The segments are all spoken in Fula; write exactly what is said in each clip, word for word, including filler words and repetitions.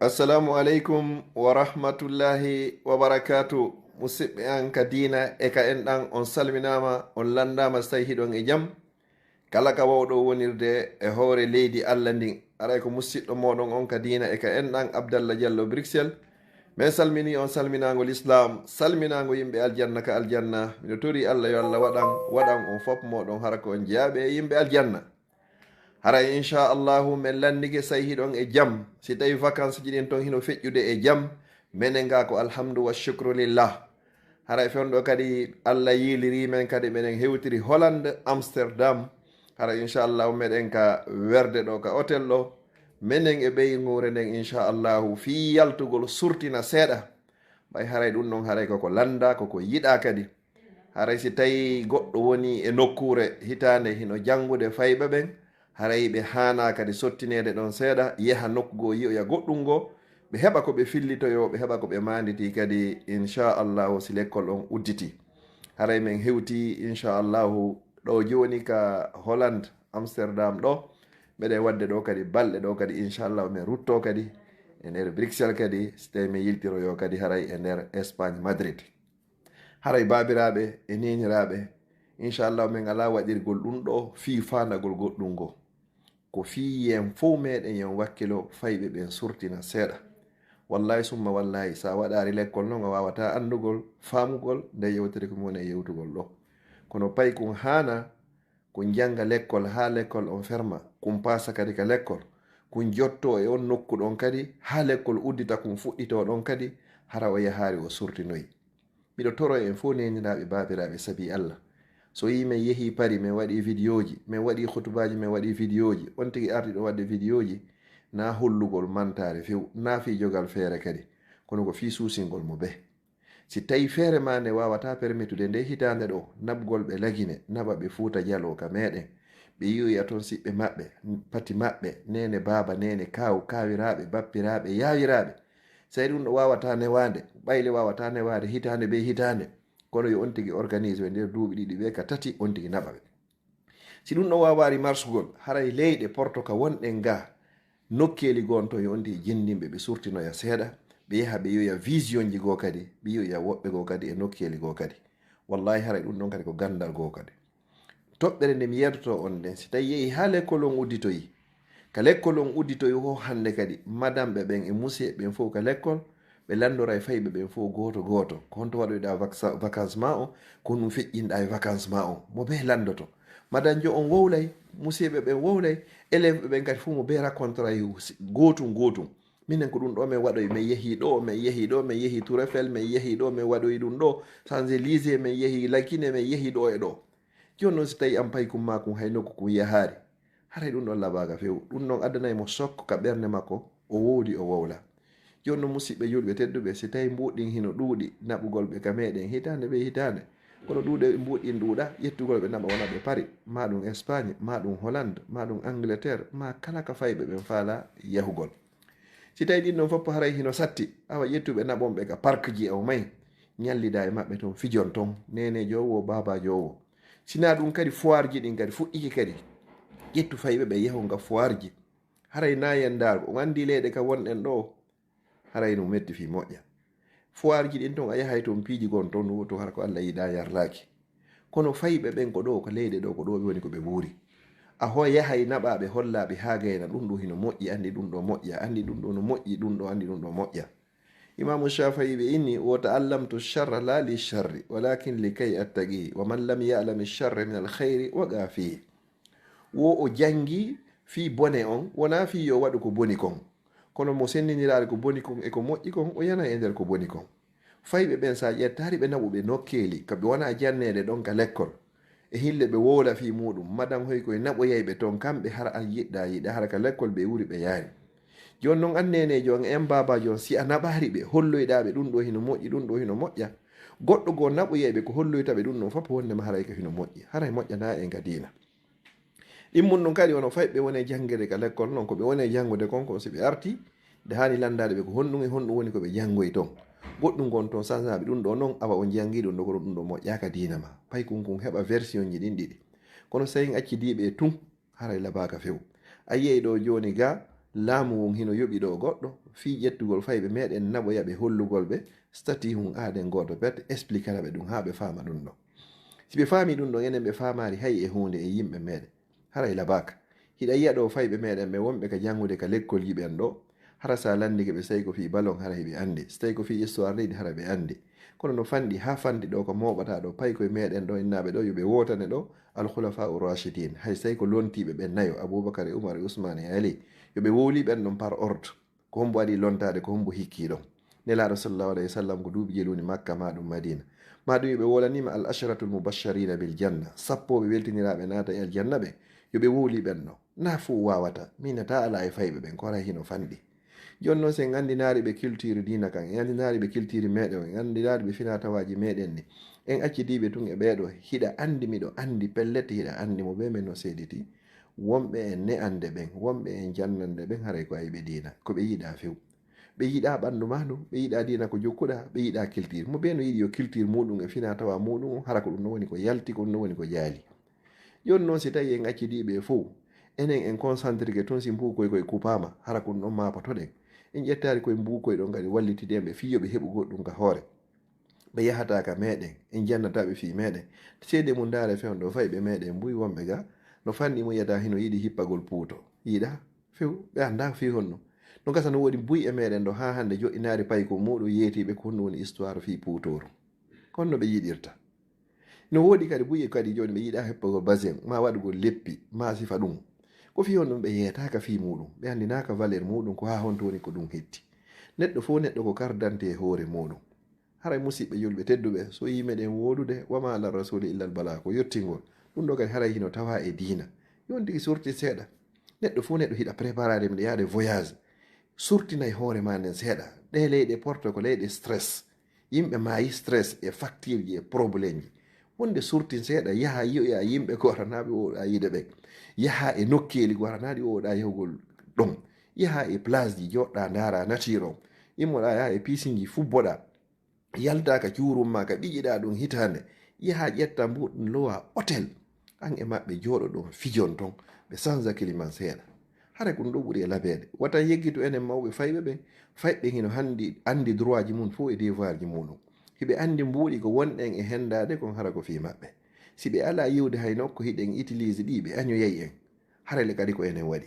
Assalamu aleykum wa rahmatullahi wa barakaatu. Musidɓe an ka diina e ka enɗan, on salminaama, on lanndaama, si tawi hiɗon e jam. Kala ka wawɗo wonirde e hoore leydi Allah ndin, aray ko musiɗɗo mooɗon on ka diina e ka enɗan, Abdallah Diallo Bruxelles. Men salmini on salminaango lislaam, salminaango yimɓe aljanna ka aljanna. Miɗo tori Allah yo Allah waɗan, waɗan on fop mooɗon hara ko on jeyaaɓe e yimɓe aljanna. Haray, inchallahu, men lanndike si tawi hiɗon e jam. Si tawi vacances ji ɗin ton hino feƴƴude e jam, menen ga ko alhamdu wa shukru lillah. Haray fewndo kadi Allah yiiliri men kadi, menen hewtiri Holland, Amsterdam. Haray, inchallahu, meɗen ka werde ɗo ka hôtel ɗo. Menen e ɓeynguure nden, inchallahu, fii yaltugol surtina seeɗa. Ɓay haray ɗum ɗon haray koko lannda, koko yiɗa kadi. Haray si tawi goɗɗo woni e nokkuure hitaande hino janngude fayɓe ɓen, haray ɓe haana kadi sottineede ɗon seeɗa, yaha nokku goo, yi'oya goɗɗum goo, ɓe heɓa ko ɓe fillitoyoo, ɓe heɓa ko ɓe maanditii kadi, inchallahu, si lekkol on udditi. Haray men hewti, inchallahu, ɗo jooni ka Holland, Amsterdam ɗo, meɗen waɗde ɗo kadi balɗe ɗo kadi, inchallahu, men rutto kadi e nder Bruxelles kadi, si tawi men yiltiroyoo kadi haray e nder Espagne, Madrid. Haray baabiraaɓe e neeniraaɓe, inchallahu, men alaa waɗirgol ɗum ɗo fii faandagol goɗɗum goo. Ko fii yen fow meɗen yon wakkilo fayɓe ɓen surtina seeɗa. Wallahi summa wallahi, sa waɗaari lekkol non, a waawataa anndugol, faamugol nde yewtere ko mi woni e yewtugol ɗo. Kono paykun haana ko njannga lekkol haa lekkol on ferma, kun paasa kadi ka lekkol, kun jotto e on nokku ɗon kadi, haa lekkol uddita, kun fuɗɗito ɗon kadi, hara o yahaari o surtinoyi. Miɗo toro en fow neeniraaɓe, baabiraaɓe, sabi Allah. So yii men yehii Paris, men waɗii vidéoji, men waɗii khutubaaji, men waɗii vidéoji, on tigi ardi ɗo waɗde vidéoji, na hollugol mantaare few, na fii jogal feere kadi, kono ko fii suusingol mo bee. Si tawi feere maa nde waawataa permetude nde hitaande ɗo, naɓgol ɓe Lagine, naɓa ɓe Fuuta Jaloo ka meɗen, ɓe yi'oya ton siɓɓe maɓɓe, pati maɓɓe, neene, baaba, neene, kaaw, kaawiraaɓe, bappiraaɓe, yaawiraaɓe. Si ɗum ɗo waawataa newaade, ɓayle waawataa newaade hitaande bee hitaande, kono yo on tigi organise ɓe nder duuɓi ɗiɗi ɓe ka tati, on tigi naɓa ɓe. Si ɗum ɗo waawaari marsugol, haray leyɗe porto ka wonɗen ga, nokkeeli goo on ton yo on tigi jinndin ɓe, ɓe surtinoya seeɗa, ɓe yaha ɓe yi'oya visionji goo kadi, ɓe yi'oya woɓɓe goo kadi e nokkeeli goo kadi. Wallahi haray ɗum ɗon kadi ko ganndal goo kadi. Toɓɓere nde mi yeedoto on nden, si tawi yehi haa lekkol on udditoyi, ka lekkol on udditoyi ho hannde kadi, madamɓe ɓen e musiyeɓe ɓen fow ka lekkol, ɓe lanndoray fayɓe ɓen fow gooto gooto. Ko honto waɗoyɗaa vac-, vacances maa o? Ko honɗum feƴƴinɗaa e vacances maa o? Mo bee lanndoto. Madanjo on wowlay, musiyeɓe ɓen wowlay, élève ɓe ɓen kadi fow mo bee raconteray gootum gootum. Minen ko ɗum ɗo min waɗoyi, min yehii ɗo, min yehii ɗo, min yehii Tour Eiffel, min yehii ɗo, min waɗoyi ɗum ɗo, Champs-Élysées, min yehii Lagine, min yehii ɗo e ɗo. Jooni noon, si tawii aan paykun maa kun hay nokku kun yahaali, haray ɗum ɗon labaaka few. Ɗum ɗon addanay mo sok ka ɓernde makko, o wowli, o wowla. Jooni noon, musiɓɓe julɓe tedduɓe, si tawii mbuuɗi ɗin hino ɗuuɗi, naɓugol ɓe ka meɗen hitaande bee hitaande. Kono ɗuuɗe mbuuɗi ɗin ɗuuɗa, ƴettugol ɓe naɓa wona ɓe Paris, maa ɗum Espagne, maa ɗum Hollande, maa ɗum Angleterre, maa kala ka fayɓe ɓen faalaa yahugol. Si tawii ɗin ɗon fof haray hino satti, awa ƴettu ɓe naɓon ɓe ka parkji o may, ñallidaa e maɓɓe ton, fijon ton, neeneejo o, baabaajo o. Si naa ɗum kadi, foireji ɗin kadi fuɗɗike kadi. Ƴettu fayɓe ɓe yahon ka foireji. Haray naa yen ndaar, on anndi leyɗe ka wonɗen ɗo, haray no metti fii moƴƴa. Foireji ɗin ton, a yahay ton piiji gon ton, woto hara ko Allah yiɗaa yarlaaki. Kono fayɓe ɓen ko ɗo, ko leyɗe ɗo, ko ɗo ɓe woni ko ɓe wuuri. A ho yahay naɓaa ɓe, hollaa ɓe haa gayna, ɗum ɗo hino moƴƴi, anndi ɗum ɗo moƴƴa, anndi ɗum ɗo no moƴƴi, ɗum ɗo, anndi ɗum ɗo moƴƴa. Imaamu Shaafi'i ɓe inni, "Wa ta'allamtu sharra la li sharri, walakin li kay attaqihi, wa man lam ya'lami sharra min al khayri waqa fihi." Wo o janngi fii bone on, wonaa fii yo waɗu ko boni kon. Kono mo senndiniraali ko boni kon e ko moƴƴi kon, o yanay e nder ko boni kon. Fayɓe ɓen, so a ƴettaali ɓe naɓuɓe nokkeeli, ka ɓe wona janneede ɗon ka lekkol, e hille ɓe wowla fii muuɗum, madan hoy koye naɓoyayɓe ton, kamɓe hara an yiɗɗaa yiɗa, hara ka lekkol ɓe wuri ɓe yaari. Jooni non, an neeneejo on e an baabaajo on, si a naɓaali ɓe, holloyɗaa ɓe ɗum ɗo hino moƴƴi, ɗum ɗo hino moƴƴa, goɗɗo goo naɓoyayɓe ko holloyta ɓe ɗum ɗon fof, wonndema haray ko hino moƴƴi, haray moƴƴanaa en ka diina. Ɗimmun ɗum kadi, wono fayɓe woni e janngirde ka lekkol non, ko ɓe woni e janngude kon, kon si ɓe artii, nde haani lanndaade ɓe ko honɗum e honɗum woni ko ɓe janngoyi ton. Goɗɗum ngon ton sansaɓe ɗum ɗo non, awa on janngii ɗum ɗo, kono ɗum ɗo moƴƴaaka diina ma. Paykun kun heɓa versionji ɗin ɗiɗi. Kono so tawii accidiiɓe e tun, haray labaaka few. A yiyay ɗo jooni ga, Laamu ngun hino yoɓi ɗo goɗɗo fii ƴettugol fayɓe meɗen, naɓoya ɓe, hollugol ɓe statut hun aaden gooto pet, expliquera ɓe ɗum haa ɓe faama ɗum ɗo. Si ɓe faami ɗum ɗo, enen ɓe faamaali hay e huunde e yimɓe meɗen. Haray labaaka. Hiɗa yi'a ɗo fayɓe meɗen ɓe wonɓe ka janngude ka lekkolji ɓen ɗo, hara sa lanndike ɓe, si tawi ko fii ballon, hara hiɓe anndi. Si tawi ko fii histoire leydi, hara ɓe anndi. Kono no fanɗi haa fanɗi ɗo, ko mooɓata ɗo, paykoye meɗen ɗo, innaaɓe ɗo, yo ɓe wootane ɗo Al Khulafa ur Rashidin. Hay si tawi ko lontiiɓe ɓe nayo, Abubakar e Umar e Usman e Ali, yo ɓe wowli ɓen ɗon par ordre. Ko hombo waɗi lontaade, ko hombo hikkii ɗon? Nelaaɗo sallallahu alayhi wa sallam ko duuɓi jelu woni Makka, maa ɗum Madina. Maa ɗum yo ɓe wolaniima al asharatul mubashsharina bil janna, sappooɓe weltiniraaɓe naata e aljanna ɓe, yo ɓe wowli ɓen ɗo. Naa fow waawata, miinata alaa e fayɓe ɓen, ko haray hino fanɗi. Jooni non, si en anndinaali ɓe culture diina kan, en anndinaali ɓe culture meɗen, en anndinaali ɓe finaa tawaaji meɗen ni, en accidii ɓe tun e ɓee ɗo, hiɗa anndi, miɗo anndi, pellet hiɗa anndi mo bee men no seediti. Wonɓe en ne'ande ɓen, wonɓe en jannande ɓen, haray ko ayɓe diina, ko ɓe yiɗaa few. Ɓe yiɗaa ɓanndu maa ndu, ɓe yiɗaa diina ko jokkuɗaa, ɓe yiɗaa culture. Mo bee no yiɗi yo culture muuɗum e finaa tawaa muuɗum, hara ko ɗum ɗon woni ko yalti, ko ɗum ɗon woni ko jaali. Jooni non, si tawi en accidii ɓe fow, enen en concentrike tun, si mbuukoy koy kupaama, hara ko ɗum ɗon maapotoɗen. En ƴettaali koye mbuukoy ɗon kadi wallitiden ɓe fii yo ɓe heɓu goɗɗum ka hoore. Ɓe yahataa ka meɗen, en jannataa ɓe fii meɗen. Seede mum ndaare fewndo fayɓe meɗen buy wonɓe ga, no fanɗi mo yi'ataa hino yiɗi hippagol puuto. Yiɗaa few, ɓe anndaa fii honno. No gasa no woodi buy e meɗen ɗo haa hannde joɗɗinaari paykun muuɗum yeetiiɓe ko honno woni histoire fii puutooru. Honno ɓe yiɗirta. No woodi kadi buy e kadi jooni ɓe yiɗaa hippagol basin, maa waɗugol leppi, maa sifa ɗum. Ko fii honɗum ɓe yeetaaka fii muuɗum, ɓe anndinaaka valeur muuɗum, ko haa honto woni ko ɗum hetti. Neɗɗo fow neɗɗo ko carte d'identité e hoore muuɗum. Haray musiɓɓe julɓe tedduɓe, so yii meɗen woodude, wa ma ala rasuli illa al bala, ko yottingol. Ɗum ɗo kadi haray hino tawaa e diina. Yo on tigi surtin seeɗa. Neɗɗo fow neɗɗo hiɗa préparade miɗo yaade voyage. Surtinay hoore maa nden seeɗa. Ɗee leyɗe porte ko leyɗe stress. Yimɓe maayi stress e factureji e problemji. Wonde surtin seeɗa, yaha yi'oya yimɓe ko waranaaɓe wooɗaa yiide ɓen. Yaha e nokkeeli ko waranaaɗi wooɗaa yahugol ɗon. Yaha e placeji, joɗɗa ndaara nature on. Immoɗa yaha e piscineji, fubboɗa. Yalta ka cuurum maa ka ɓiƴiɗaa ɗum hitaande. Yaha ƴetta mbuuɗum lowa hôtel. An e maɓɓe jooɗoɗon fijon ton. Ɓe sanza climat seeɗa. Hara ko ɗum ɗo ɓuri e labeede. Wata yeggitu enen mawɓe fayɓe ɓen. Fayɓe hino handi, andi droitji mum fow e devoirji muɗum. Hiɓe andi mbuuɗi ko wonɗen e hendaade kon hara ko fii maɓɓe. Si ɓe alaa yiwde hay nokko hiɗen utilise ɗi, ɓe añoyay en. Harale kadi ko enen waɗi.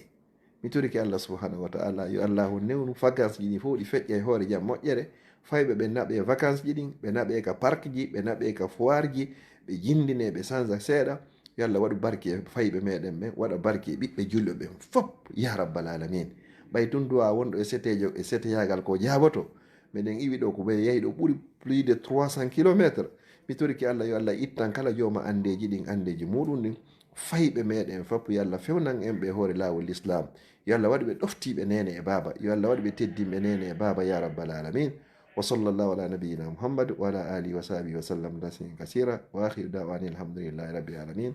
Mi torike Allah subhanahu wa ta'ala, yo Allahu newnu vacances ji ɗi fow ɗi feƴƴa e hoore jam moƴƴere. Fayɓe ɓe naɓe vacances ji ɗin, ɓe naɓe ka parc ji, ɓe naɓe ka foire ji, ɓe jindine, ɓe sanza seeɗa. Yo Allah waɗu barke e fayɓe meɗen ɓen, waɗa barke e ɓiɓɓe julɓe ɓen fop, ya rabbal alamin. Ɓay tun du'a wonɗo e setejo, e seteyagal ko jaaboto. Meɗen iwi ɗo ko ɓe yahi ɗo ɓuri plus de trois cents kilomètres. Mi torike Allah yo Allah ittan kala jooma andeji ɗin andeji muɗum ɗin. Fayɓe meɗen fop yo Allah fewnan en ɓe hoore laawol Islam. Yo Allah waɗu ɓe ɗoftiiɓe neene e baaba. Yo Allah waɗu ɓe teddinɓe neene e baaba ya rabbal alamin. Wa sallallahu ala nabiyyina Muhammad wa ala alihi wa sahbihi wa sallam tasliman kasira. Wa akhiru da'wana alhamdulillahi rabbil alamin.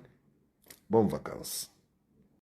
Bonnes vacances.